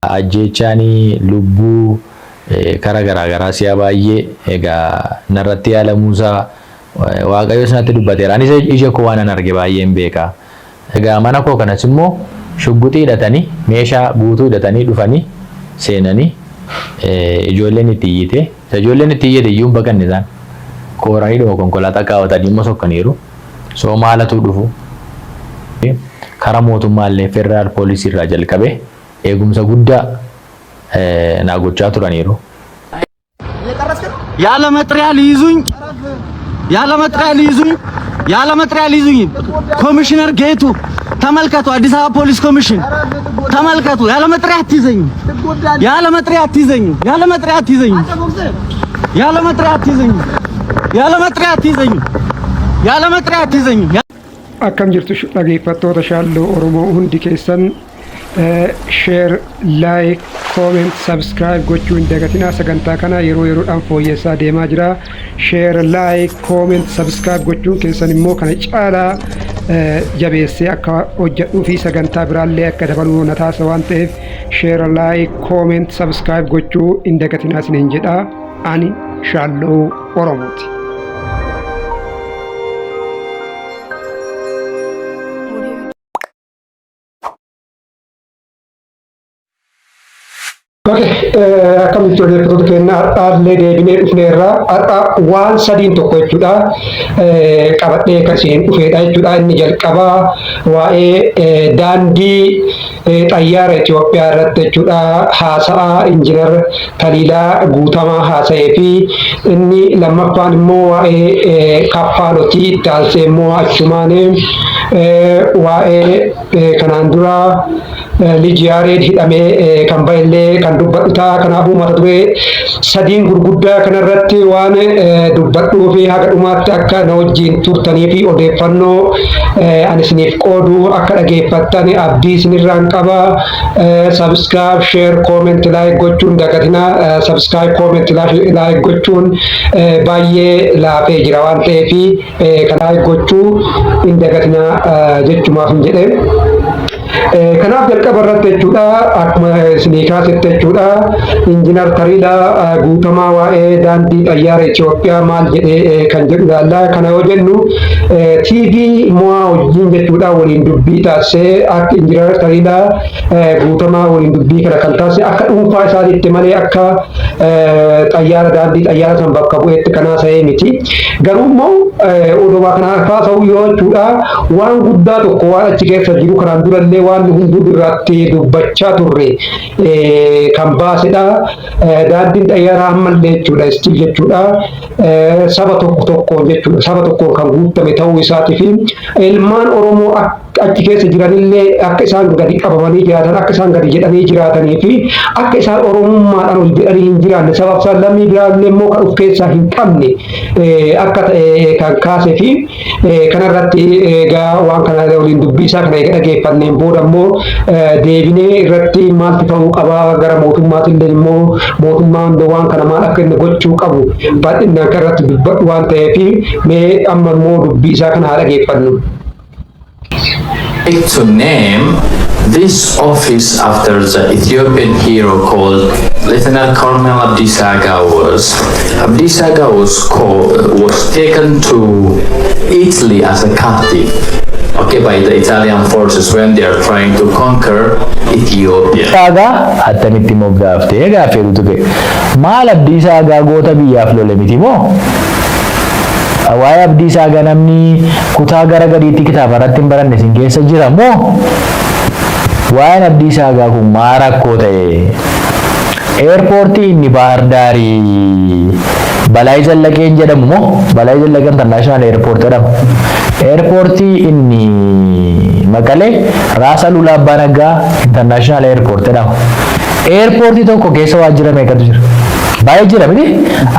Ajjeechaan lubbuu kara garaa garaa si'a baay'ee egaa narratti yaalamuusaa Waaqayyos natti dubbateera. Anis ija koo waanan arge baay'een beeka. Egaa mana koo kanas immoo shugguxii hidhatanii meeshaa guutuu hidhatanii dhufanii seenanii ijoolleen itti iyyite. Isa ijoolleen itti iyyite iyyuu hin baqanne isaan. Kooranii dhuma konkolaataa kaawwatanii immoo sokkaniiru. So maalatu dhufu? Kara mootummaallee federaal poolisii irraa jalqabee eegumsa guddaa naa gochaa turaniiru. ያለ መጥሪያ ሊይዙኝ ያለ መጥሪያ ሊይዙኝ ያለ መጥሪያ ሊይዙኝ ኮሚሽነር ጌቱ ተመልከቱ፣ አዲስ አበባ ፖሊስ ኮሚሽን ተመልከቱ። ያለ መጥሪያ አትይዘኝም፣ ያለ መጥሪያ አትይዘኝም፣ ያለ መጥሪያ አትይዘኝም፣ ያለ መጥሪያ አትይዘኝም፣ ያለ መጥሪያ አትይዘኝም፣ ያለ መጥሪያ አትይዘኝም። Akkam jirtu dhageeffattoota Shaalloo Oromoo hundi keessan? Share, like, comment, subscribe gochuu hin dagatinaa. Sagantaa kana yeroo yeroodhaan fooyyessaa deemaa jira. Share, like, comment, subscribe gochuun keessan immoo kana caalaa jabeessee akka hojjedhuu fi sagantaa biraallee akka dabaluu na taasisa waan ta'eef, share, like, comment, subscribe gochuu hin dagatinaa isiniin jedha. Ani Shaalloo Oromooti. Okay, akkam jirtu dhaggeeffattoota keenya? Har'aallee deebinee dhufneerra. Har'a waan sadiin tokko jechuudha qabadhee kan isin dhufeedha jechuudha. Inni jalqabaa waa'ee daandii xayyaara Itoophiyaa irratti jechuudha haasa'aa injinar Taliilaa Guutamaa haasa'ee fi inni lammaffaan immoo waa'ee kaffaalotii, itti aansee immoo achumaan waa'ee kanaan dura Lij Yaareed hidhamee kan ba'ellee kan dubbadhu ta'a. Kanaafuu mata duree sadiin gurguddaa kanarratti waan dubbadhuu fi haga dhumaatti akka na wajjin turtanii fi odeeffannoo ani isiniif qoodu akka dhageeffattan abdii isinirraan qaba. Subscribe, share, comment, like gochuun dagatinaa. Subscribe, comment, like gochuun baay'ee laafee jira waan ta'eef kan like gochuu hin dagatinaa jechumaaf hin jedhe. Kanaaf jalqaba irratti jechuudha, akkuma isinii kaasetti jechuudha, injinar Taliilaa Guutamaa waa'ee daandii xayyaara Itoophiyaa maal jedhee kan jedhu ilaalla. Kana yoo jennu TV mo'aa wajjin jechuudha waliin dubbii taasisee, akka injinar Taliilaa Guutamaa waliin dubbii kana kan taasise akka dhuunfaa isaatiitti malee akka xayyaara daandii xayyaara san bakka bu'eetti kan haasa'ee miti. Garuu immoo oduma kana haasa'u yoo jechuudha waan guddaa tokko waan achi keessa jiru kanaan durallee waan nu hunduu irratti dubbachaa turre kan baasedha. Daandiin xayyaaraa ammallee jechuudha still jechuudha saba tokko tokkoon jechuudha saba tokkoon kan guutame ta'uu isaatii fi ilmaan Oromoo achi keessa jiranillee akka isaan gadi qabamanii jiraatan, akka isaan gadi jedhanii jiraatanii fi akka isaan Oromummaadhaan ol jedhanii hin jiraanne, sabaaf sablammii biraallee immoo kan of keessaa hin qabne akka ta'e kan kaasee fi kanarratti egaa waan kana waliin dubbii isaa kana eega dhageeffanneen booda immoo deebinee irratti maaltu ta'uu qaba, gara mootummaatillee immoo mootummaan waan kana maal akka inni gochuu qabu bal'inaan kan irratti dubbadhu waan ta'eef, mee amma immoo dubbii isaa kana haa dhageeffannu. To name this office after the Ethiopian hero called Lieutenant Colonel Abdisa Aga was. Abdisa Aga was taken to Italy as a captive, okay, by the Italian forces when they are trying to conquer Ethiopia. Aagaa attamitti moggaaftee gaaffeetu ture. Maal, Abdiisaa Aagaa goota biyyaaf lole miti moo? Waa'ee Abdiisaa Aagaa namni kutaa gara gadiitti kitaaba irratti hin baranne isin keessa jira moo? Waa'een Abdiisaa Aagaa kun maa rakkoo ta'e? Eerpoortii inni Baahar Daarii Balaay Zallaqeen jedhamu moo? Balaay Zallaqee International Airport jedhama. Eerpoortii inni Maqalee Raas Aluulaa Abbaa Naggaa International Airport jedhama. Eerpoortii tokko keessa waajjira meeqatu jira? Baay'ee jira miti?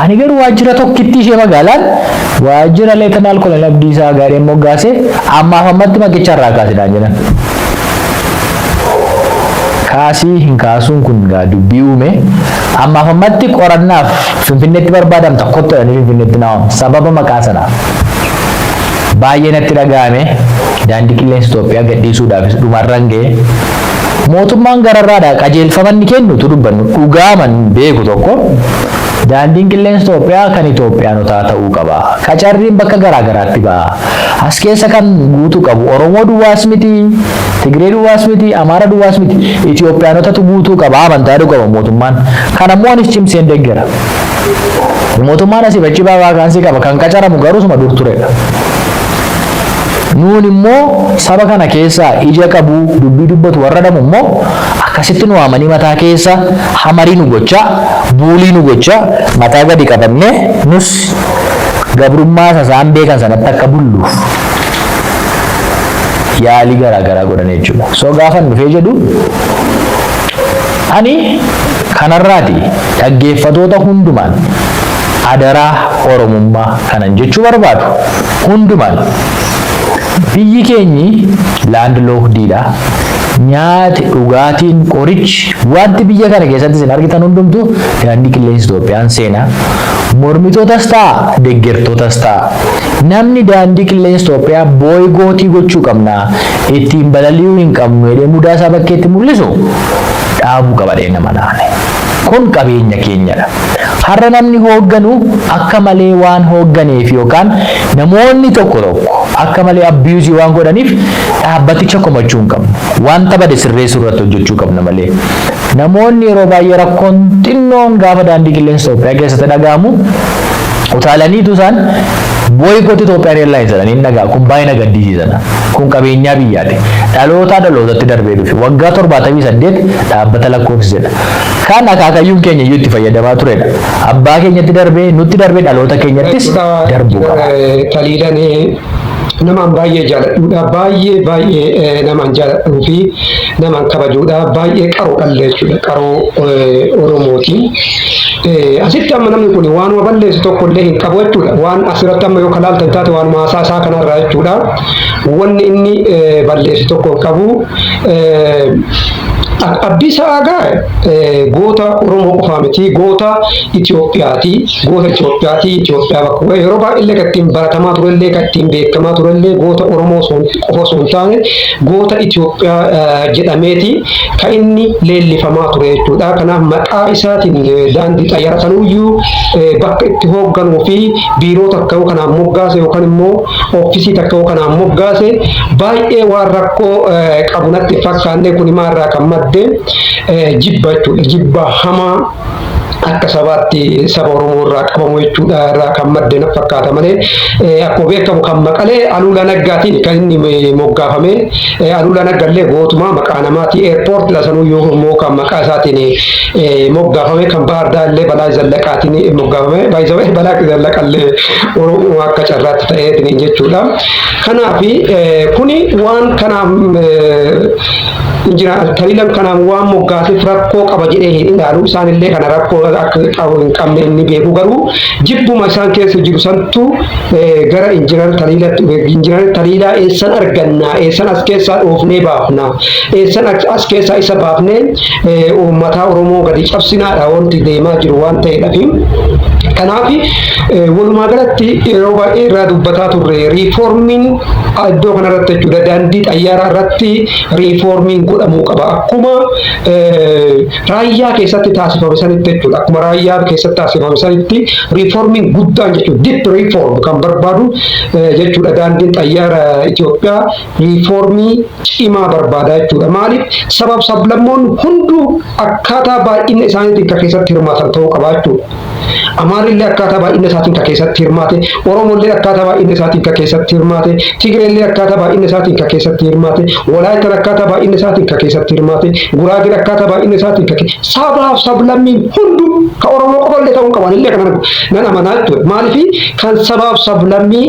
Ani garuu waajjira tokkitti ishee magaalaan waajjira Leetanaal Kolonel Abdiisaa Gaareen moggaasee ammaaf ammatti maqicha irraa kaasidhaan jedhan. Kaasii hin kaasuun kun gaa dubbii uume. Ammaaf ammatti qorannaaf Finfinneetti barbaadamta, kottu jedhanii Finfinneetti na waamu sababa maqaa sanaaf. Baay'ee natti dhaga'ame. Daandii qilleensa Itoophiyaa gadhiisuudhaafis dhumarran ga'e. Mootummaan gararraadhaa qajeelfama inni kennu tu dubbannu dhugaaman beeku tokko, daandiin qilleensa Itoophiyaa kan Itoophiyaanotaa ta'uu qaba. Qacarriin bakka garaa garaatti ba'a. As keessa kan guutuu qabu Oromoo duwwaas miti, Tigree duwwaas miti, Amaara duwwaas miti, Itoophiyaanotatu guutuu qaba amantaa jedhu qaba mootummaan. Kan ammoo anis cimseen deeggara. Mootummaan asii achi vacancy qaba, kan qacaramu garuu suma dur turedha. Nuun immoo saba kana keessaa ija qabu, dubbii dubbatu warra dhamu immoo akkasitti nu waamanii mataa keessa hamarii nu gochaa, bully nu gochaa, mataa gadi qabannee nus gabrummaa isaan beekan sanatti akka bulluuf yaalii garaa garaa godhan jechuudha. So gaafa dhufee jedhu, ani kanarraati dhaggeeffatoota hundumaan adaraa Oromummaa kanan jechuu barbaadu hundumaan, biyyi keenyi landlockedidha. Nyaati, dhugaatiin, qorichi, wanti biyya kana keessatti isin argitan hundumtu daandii qilleensa Itoophiyaan seenaa. Mormitootas ta'a, deeggartootas ta'a. Namni daandii qilleensa Itoophiyaa boycott gochuu qabna, ittiin balali'uu hin qabnu jedhee mudaa isaa bakkeetti mul'isu dhaabuu qaba nama naane. Kun qabeenya keenyadha. Har'a namni hoogganu akka malee waan hoogganeef yookaan namoonni tokko tokko akka malee abuse waan godhaniif dhaabbaticha komachuu hin qabnu. Wanta bade sirreessuu irratti hojjechuu qabna malee. Namoonni yeroo baay'ee rakkoon xinnoon gaafa daandii qilleensa Itoophiyaa keessatti dhaga'amu utaalaniitu isaan "Boycott Ethiopian Airlines" jedhanii dhagaa. Kun baay'ee na gaddisiisan. Kun qabeenyaa biyyaati. Dhalootaa dhalootatti darbee dhufe. Waggaa 78 dhaabbata lakkoofsisedha. Kan akaakayyuun keenya iyyuu itti fayyadamaa turedha. Abbaa keenyatti darbee, nutti darbee, dhaloota keenyattis darbuu qaba. Taliilaan namaan baay'ee jaaladhuudha. Baay'ee baay'ee namaan jaaladhuu fi namaan kabajuudha. Baay'ee qaroodhallee jechuudha. Qaroo Oromooti. Asitti amma namni kun waanuma balleessu tokko illee hin qabu jechuudha. Waan asirratti amma yoo kalaaltan taate, waanuma haasaa isaa kanarraa jechuudha. Wanni inni balleessu tokko hin qabu. Abdiisaa Aagaa goota Oromoo qofaa miti, goota Itoophiyaati. Goota Itoophiyaati. Itoophiyaa bakka bu'ee yeroo baay'ee kan ittiin baratamaa turellee, kan ittiin beekamaa turellee, goota Oromoo qofa osoo hin taane goota Itoophiyaa jedhameeti kan inni leellifamaa ture jechuudha. Kanaaf maqaa isaatiin daandii xayyaara sanuyyuu bakka itti hoogganuu fi biiroo takka kanaan moggaase yookaan immoo office takka kanaan moggaase baay'ee waan rakkoo qabu natti fakkaanne. Kun maarraa kan madde jibba jechuudha. Jibba hamaa akka sabaatti saba Oromoo irraa qabamu jechuudha irraa kan madde na fakkaata malee, akkuma beekamu kan Maqalee Aluulaa Naggaatiin kan inni moggaafame. Aluulaa Naggallee gootuma maqaa namaati, airport sanuyyuu immoo kan maqaa isaatiin moggaafame. Kan Bahar Daar illee Balaa Zallaqaatiin moggaafame. Baay'ee Balaa Zallaqallee Oromoo akka carraatti ta'eetiin jechuudha. Kanaaf kuni waan kanaaf injinar Taliilan kanaaf waan moggaaseef rakkoo qaba jedhee hin ilaalu. Isaanillee kana rakkoo akka qabu hin qabne inni beeku, garuu jibbuma isaan keessa jiru santu gara injinar Taliilatti dhufe. Injinar Taliilaa eessan argannaa, eessan as keessaa dhoofnee baafna, eessan as keessaa isa baafnee uummata Oromoo gadi cabsinaadha wanti deemaa jiru waan ta'eedhaaf. Kanaaf walumaa galatti yeroo baay'ee irraa dubbataa turre, reformiin iddoo kanarratti jechuudha, daandii xayyaaraa irratti reformiin godhamuu qaba. Akkuma raayyaa keessatti taasifame sanitti jechuudha. Akkuma raayyaa keessatti taasifame sanitti reformiin guddaan jechuudha. Deep reform kan barbaadu jechuudha. Daandiin xayyaara Itoophiyaa reformii cimaa barbaada jechuudha. Maaliif? Sabab sablammoonni hunduu akkaataa baay'ina isaaniitiin kan keessatti hirmaatan ta'uu qaba jechuudha. Amaarillee akkaataa baay'ina isaatiin kan keessatti hirmaate, Oromollee akkaataa baay'ina isaatiin kan keessatti hirmaate, Tigreellee akkaataa baay'ina isaatiin kan keessatti hirmaate, Walaayittaan akkaataa baay'ina isaatiin kan keessatti hirmaate, Guraageen akkaataa baay'ina isaatiin kan sabaaf sablammiin hunduu kan Oromoo qofallee ta'uu qaban illee kana nan amanaa jechuudha. Maaliif? Kan sabaaf sablammii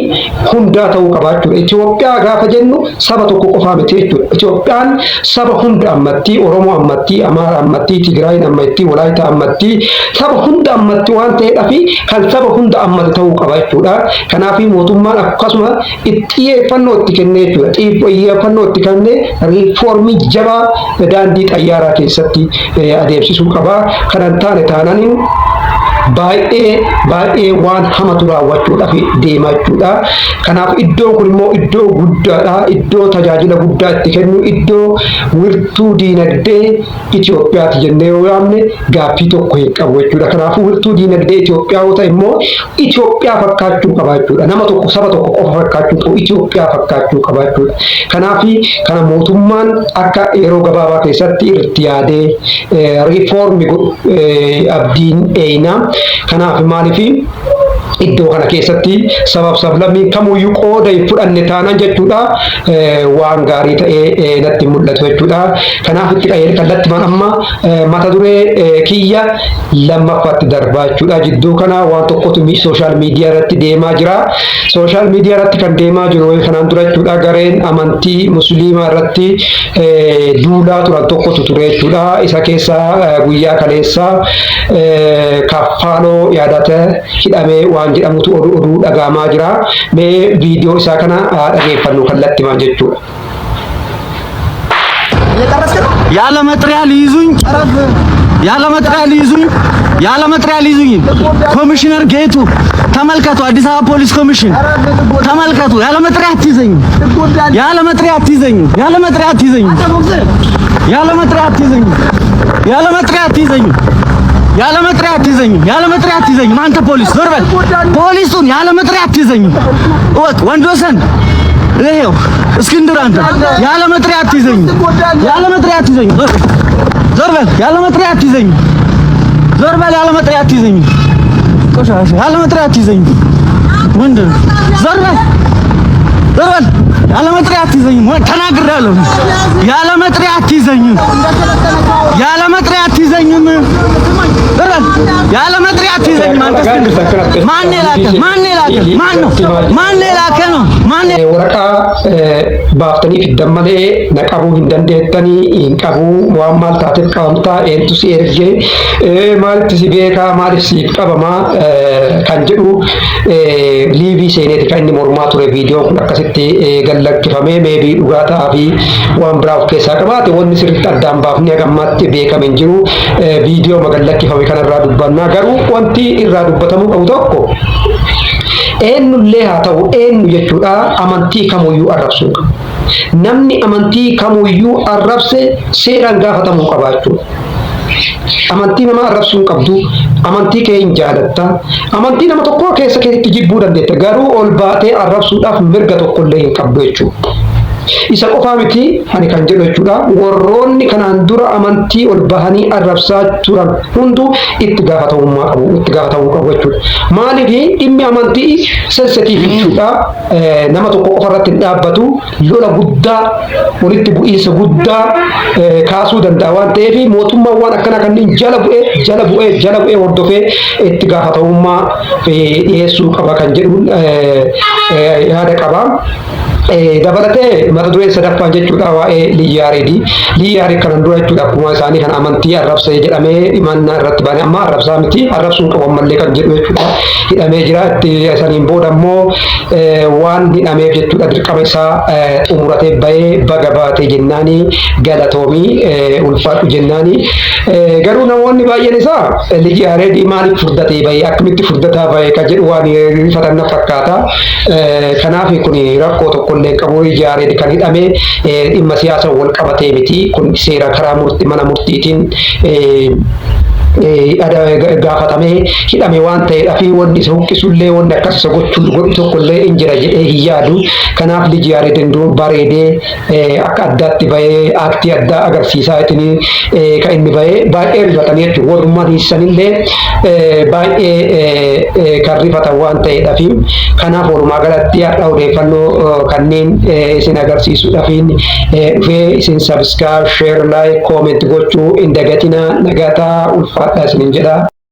hundaa ta'uu qaba jechuudha. Itoophiyaa gaafa jennu saba tokko qofaa miti jechuudha. Itoophiyaan saba hunda ammatti, Oromoo ammatti, Amaara ammatti, Tigraayin ammatti, Walaayitaa ammatti, saba hunda ammatti waan ta'eedhaaf kan saba hunda ammate ta'uu qaba jechuudha. Kanaaf mootummaan akkasuma xiyyeeffannoo itti kennee jechuudha. Xiyyeeffannoo itti kennee reformii jabaa daandii xayyaaraa keessatti adeemsisuu qaba. Kanan taane taananiin Baay'ee baay'ee waan hamatu raawwachuudhaaf deema jechuudha. Kanaaf iddoon kun immoo iddoo guddaadha. Iddoo tajaajila guddaa itti kennu, iddoo wirtuu diinagdee Itoophiyaati jennee yoo yaamne gaaffii tokko hin qabu jechuudha. Kanaafuu wirtuu diinagdee Itoophiyaa yoo ta'e immoo Itoophiyaa fakkaachuu qaba jechuudha. Nama tokko, saba tokko qofa fakkaachuu qabu, Itoophiyaa fakkaachuu qaba jechuudha. Kanaaf kana mootummaan akka yeroo gabaabaa keessatti irratti yaadee reform godhu abdiin eeyna. Kanaaf maaliif iddoo kana keessatti sabab sablammiin kamuyyuu qooda hin fudhanne taanaan jechuudha, waan gaarii ta'ee natti mul'atu jechuudha. Kanaaf itti kallattimaan amma mata duree kiyya lammaffaatti darbaa jechuudha. Jidduu kana waan tokkotu social media irratti deemaa jira. Social media irratti kan deemaa jiru kanaan dura jechuudha, gareen amantii musliimaa irratti duulaa turan tokkotu ture jechuudha. Isa keessa guyyaa kaleessa Kaffaaloo Yaadata hidhamee waan jedhamutu oduu dhagahamaa jira. Mee viidiyoo isaa kana dhageeffannu kallattimaan jechuudha. ያለ መጥሪያ ሊይዙኝ፣ ያለ መጥሪያ ሊይዙኝ፣ ያለ መጥሪያ ሊይዙኝ። ኮሚሽነር ጌቱ ተመልከቱ፣ አዲስ አበባ ፖሊስ ኮሚሽን ተመልከቱ። ያለ መጥሪያ አትይዘኝም፣ ያለ መጥሪያ አትይዘኝም፣ ያለ መጥሪያ አትይዘኝም፣ ያለ መጥሪያ አትይዘኝም፣ ያለ መጥሪያ አትይዘኝም፣ ያለ መጥሪያ አትይዘኝም፣ ያለ መጥሪያ አትይዘኝም። አንተ ፖሊስ ዞር በል። ፖሊሱን ያለ መጥሪያ አትይዘኝም። እወቅ ወንዶሰን፣ ይሄው እስክንድር፣ አንተ ያለ መጥሪያ አትይዘኝም፣ ያለ መጥሪያ አትይዘኝም። ዞር ዞር በል። ያለ መጥሪያ አትይዘኝም። ዞር በል። ያለ መጥሪያ አትይዘኝም። ቆሻሻ፣ ያለ መጥሪያ አትይዘኝም። ምንድን ነው? ዞር በል፣ ዞር በል። ያለ መጥሪያ አትይዘኝም። ተናግሬያለሁ። ያለ መጥሪያ አትይዘኝም። ያለ መጥሪያ አትይዘኝም። ዞር በል። ያለ መጥሪያ አትይዘኝም። አንተ እስክንድር፣ ማን የላከ? ማን የላከ? ማን ነው? ማን የላከ ነው? ማን Waraqaa baaftanii fiddan malee na qabuu hin dandeettanii, hin qabuu, waan maal taateef qabamtaa, eentu si ergee, maalitti si beekaa, maaliif siif qabamaa kan jedhu live seeneeti kan inni mormaa ture. Viidiyoon kun akkasitti gallakkifamee maybe dhugaa ta'aa fi waan biraa of keessaa qabaate wanni sirriitti addaan baafnee hagammaatti beekame hin jiru. Viidiyoo magallakkifame kanarraa dubbannaa, garuu wanti irraa dubbatamuu qabu tokko, eenyullee haa ta'u eenyu jechuudha, amantii kamuyyuu arrabsuu qabu. Namni amantii kamuyyuu arrabse seeraan gaafatamuu qaba jechuudha. Amantii nama arrabsuu hin qabdu, amantii kee hin jaalatta, amantii nama tokkoo keessa keetti jibbuu dandeetta, garuu ol baatee arrabsuudhaaf mirga tokkollee hin qabdu jechuudha. Isa qofaa miti, ani kan jedhu jechuudha. Warroonni kanaan dura amantii ol bahanii arrabsaa turan hunduu itti gaafatamummaa qabu, itti gaafatamuu qabu jechuudha. Maaliif dhimmi amantii sensitiif jechuudha. Nama tokko qofa irratti hin dhaabbatu, lola guddaa, walitti bu'iinsa guddaa kaasuu danda'a waan ta'eef mootummaan waan akkana kanneen jala bu'ee, jala bu'ee, jala bu'ee hordofee itti gaafatamummaa dhiyeessuu qaba kan jedhu yaada qaba. Dabalatee mata dureen sadaffaan jechuudha waa'ee Lij Yaareedi. Lij Yaareed kanan dura jechuudha akkuma isaanii kan amantii arrabsee jedhamee himannaa irratti baane, amma arrabsaa miti, arrabsuun qabu ammallee kan jedhu jechuudha. Hidhamee jira. Itti saniin booda immoo waan hidhameef jechuudha dirqama isaa xumuratee bahee, baga baatee jennaanii, galatoomii, ulfaadhu jennaanii. Garuu namoonni baay'een isaa Lij Yaareed maaliif furdatee bahee, akkamitti furdataa bahee kan jedhu waan rifatan na fakkaata. Kanaaf kun rakkoo tokkollee qabu. Lij Yaareed kan hidhame dhimma siyaasa wal qabatee miti. Kun seera karaa murtii mana murtiitiin gaafatamee hidhame waan ta'eedhaaf wanni isa huqqisullee, wanni akkas isa gochuu godhu tokkollee hin jira jedhee hin yaadu. Kanaaf Lij Yaareed bareedee akka addaatti bahee act addaa agarsiisaa ittiin kan inni bahee baay'ee rifatanii jechuudha. Warrummaan hiisanillee baay'ee kan rifatan waan ta'eedhaaf. Kanaaf walumaa galatti har'a odeeffannoo kanneen isin agarsiisuudhaaf dhufee. Isin subscribe, share, like, comment gochuu hin dagatinaa. Nagataa, ulfaadhaa isinin jedha.